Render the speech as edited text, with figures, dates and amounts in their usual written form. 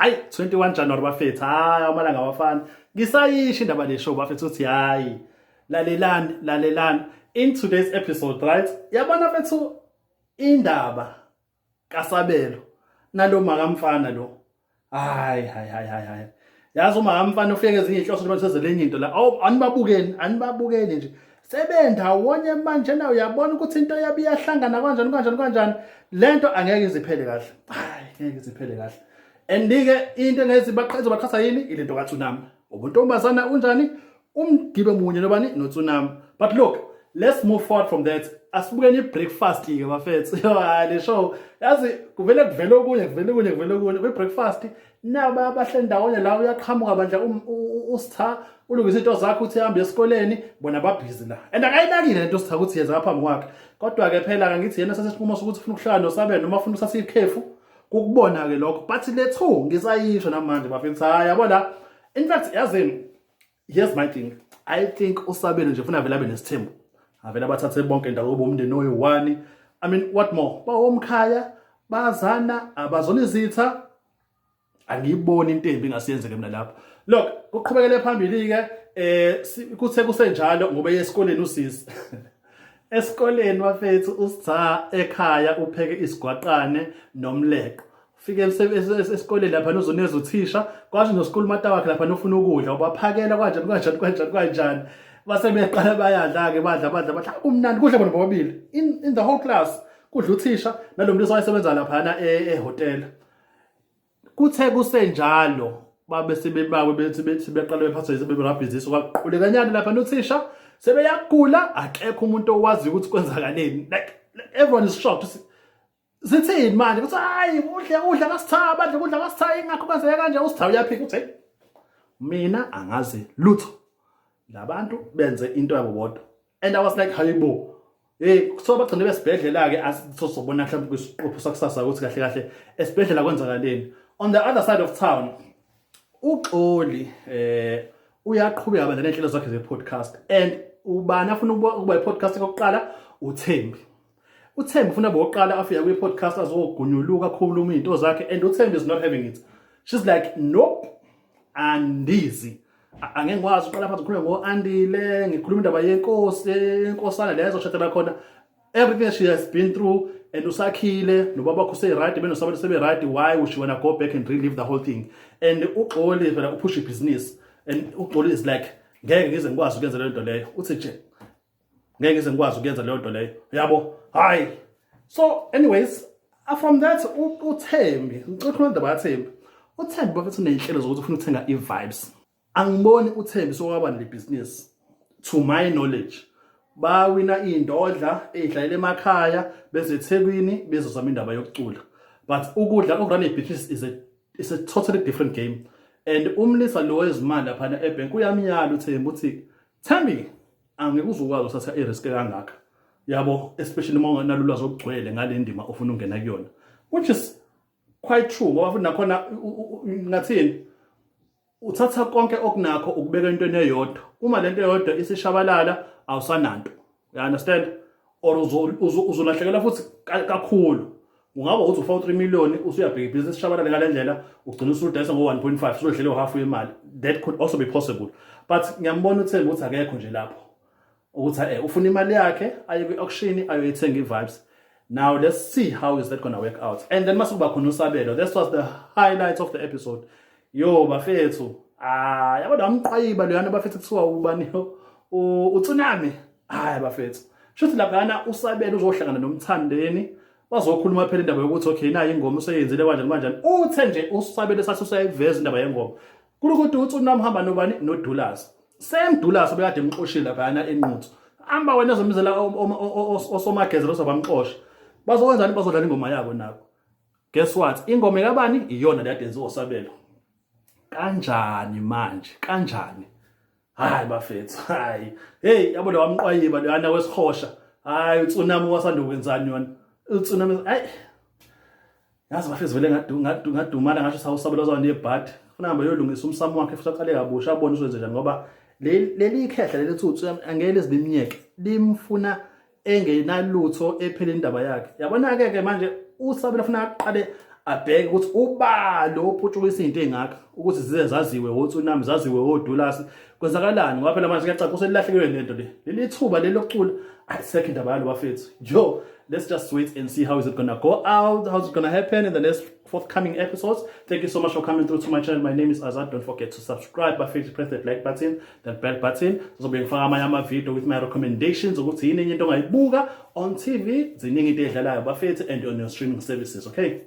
Hayi, 21 January bafethu, hayi, amalanga awafani. Ngisayisho indaba le show bafethu uthi hayi. Lalelani, lalelani. In today's episode, right? Yabona fethu, indaba kaSabelo nalo makamfana lo. Hayi, hayi, hayi, hayi, hayi. Yazi uma kamfana ufike ezinye inhloso noma sezelenye into la. Awu, anibabukeni, anibabukeni nje. Sebendawonye manje na, uyabona ukuthi into yabi iyahlangana kanjani, kanjani, kanjani. Lento angeke iziphele kahle. Hayi, ngeke iziphele kahle. And ke into engezi baqhaza baqhasa yini ilento kaTsunami. Ubuntombazana unjani? Umgibe munye nobani noTsunami. But look, let's move forward from that. Asibukeni i-breakfast ke bafethu. Yo, hayi, le show. Yazi kuvele kuvele okunye, kuvele okunye, kuvele okunye. Kwi-breakfast naba abahle ndawonye la, uyaqhamuka bandla uSitha ulungisa into zakhe, uthi hambe esikoleni, bona babhizi la. And akayinakile lento uSitha ukuthi yenza phambi kwakhe. Kodwa ke phela angithi yena sasesinqumo sokuthi ufuna ukuhlala noSabelo noma ufuna ukuthatha ikhefu, kukubona ke lokho. But le two ngisayisho namanje bafethu, hayi, yabo la. In fact, yazini, here's my thing. I think uSabelo nje ufuna vele abe nesithembu. Avele abathathe bonke ndawo bomndeni oyi-one. I mean, what more? Bawomkhaya, bazana, abazona izitha. Angiyiboni into embi ingasiyenzeke mina lapho. Look, kuqhubekele phambili ke, kuthe kusenjalo ngoba esikoleni usisi. Esikoleni bafethu, uSitha ekhaya upheke isigwaqane nomleqo. Fike esikoleni lapha nozoneza uthisha, kwathi no-school mate wakhe lapha nofuna ukudla, ubaphakela kanjani, kanjani, kanjani, kanjani. Base beqala bayadla ke, badla, badla, badla, kumnandi, kudla bona bobabili. In the whole class kudla uthisha nalo muntu owayesebenza laphana ehotel. Kuthe kusenjalo babe sebebawe bethi beqala bephathwa sebebabhizinisi, kwaqulekanyana lapha nothisha sebeyagula, akekho umuntu owazi ukuthi kwenzakaleni. Like, everyone is shocked. Sithini manje? Kuthi hayi, udle udla kaSitha, badle kudla kaSitha, ingakho kwenzeka kanje. USitha uyaphika, uthi, "Hey, mina angazi lutho, labantu benze into yabo bodwa." And I was like, hayibo. Hey, kuthiwa bagcine besibhedlela ke, asizobona mhlawumbe kwisiqopho sakusasa ukuthi kahle kahle esibhedlela kwenzakaleni. On the other side of town, uXoli uyaqhubeka bandla nenhlelo zakhe ze-podcast, and ubani afuna ukuba i-podcast kokuqala? UThembi. UThembi ufuna boqala afika kwi-podcast azogunyuluka, akhuluma izinto zakhe, and uThembi is not having it. She's like, "Nope, andizi. Angeke ngikwazi uqala phansi ngikhulume ngo-Andile, ngikhuluma indaba yenkosi, enkosana lezo shadela khona, everything she has been through, and usakhile nobaba wakho use-right, benoSabelo sebe-right. Why would she wanna go back and relive the whole thing?" And uXoli phela uphusha ibhizinisi, and uXoli is like, "Ngeke ngize ngikwazi ukuyenza leyo nto leyo." Uthi nje, "Ngeke ngize ngikwazi ukuyenza leyo nto leyo, yabo." Hayi, so anyways, from that uThembi, ngicela ukukhuluma indaba yaThembi. UThembi bafethu uney'nhlelo zokuthi ufuna ukuthenga i-Vibes. Angiboni uThembi sokwaba nale business. To my knowledge, bawina iy'ndodla ey'hlalela emakhaya bezeThekwini bezozama indaba yokucula, but ukudla uku-run ibhizinisi is a totally different game. And umlisa lo wezimali laphana ebhenki uyamyala uThembi, uthi, "Thembi, angeke uze ukwazi ukuthatha i-risk kangaka, yabo, especially uma ungenalo ulwazi olugcwele ngale ndima ofuna ukungena kuyona," which is quite true, ngoba futhi nakhona ngathini, uthatha konke okunakho ukubeka entweni eyodwa. Uma lento eyodwa isishabalala, awusananto, you understand? Or uzolahlekelwa futhi kakhulu. Ungaba uthi ufaka 3 million, usuyabheka ibhizinisi ishabalale ngale ndlela, ugcina usudayisa ngo-1.5, usudlele half yemali. That could also be possible. But ngiyambona uThembi ukuthi akekho nje lapho, ukuthi ufuna imali yakhe, aye kwi-auction ayoyithenga i-Vibes. Now let's see how is that gonna work out. And then mase kuba khona uSabelo. This was the highlight of the episode. Yo bafethu, ah, yabona amqwayiba loyana bafethu, kuthiwa ubani, uTsunami. Hayi bafethu, shuthi laphana uSabelo uzohlangana noMthandeni, bazokhuluma phela indaba yokuthi okay, nayi ingoma useyenzile, kanjani, kanjani. Uthe nje uSabelo sathi usayiveza indaba yengoma, kulokuthi uTsunami hamba nobani? NoDulas, same Dulas obekade emxoshile laphana eNquthu. Hamba wena ezomizela osomageza losabamxosha, bazokwenzani? Bazodlala ingoma yabo nabo. Guess what? Ingoma kabani? Iyona le yade osabelo. Kanjani manje? Kanjani? Hayi bafethu, hayi, hey, yabo lo wamqwayiba loyana wesihosha. Hayi, uTsunami wasanda ukwenzani yona uTsunami? Hayi, yazi bafethu, vele ngadumala, ngasho sawusabelo zona nebhadi, ufuna hambe yolungisa umsamo wakhe futhi, aqale kabusha, abone uswenze njani, ngoba leli khehla leli thuthu angeke lizilimnyeke, limfuna engenalutho ephela indaba yakhe. Yabona ke manje uSabelo ufuna aqale Abheke ukuthi ubalo ophutshukisa izinto ezingaka ukuthi zize zaziwe otsunami, zaziwe odulasi, kwenzakalani, ngoba phela manje kuyacaca uselahlekelwe lento le. Leli thuba leli lokucula ayisekho indaba yalo bafethu. Yo, let's just wait and see how is it gonna go out, how's it gonna happen in the next forthcoming episodes. Thank you so much for coming through to my channel. My name is Azad. Don't forget to subscribe bafethu, press that like button, that bell button. Sizobe ngifaka amanye ama-video with my recommendations ukuthi yini enye into ongayibuka on TV. Ziningi into edlalayo bafethu and on your streaming services, okay?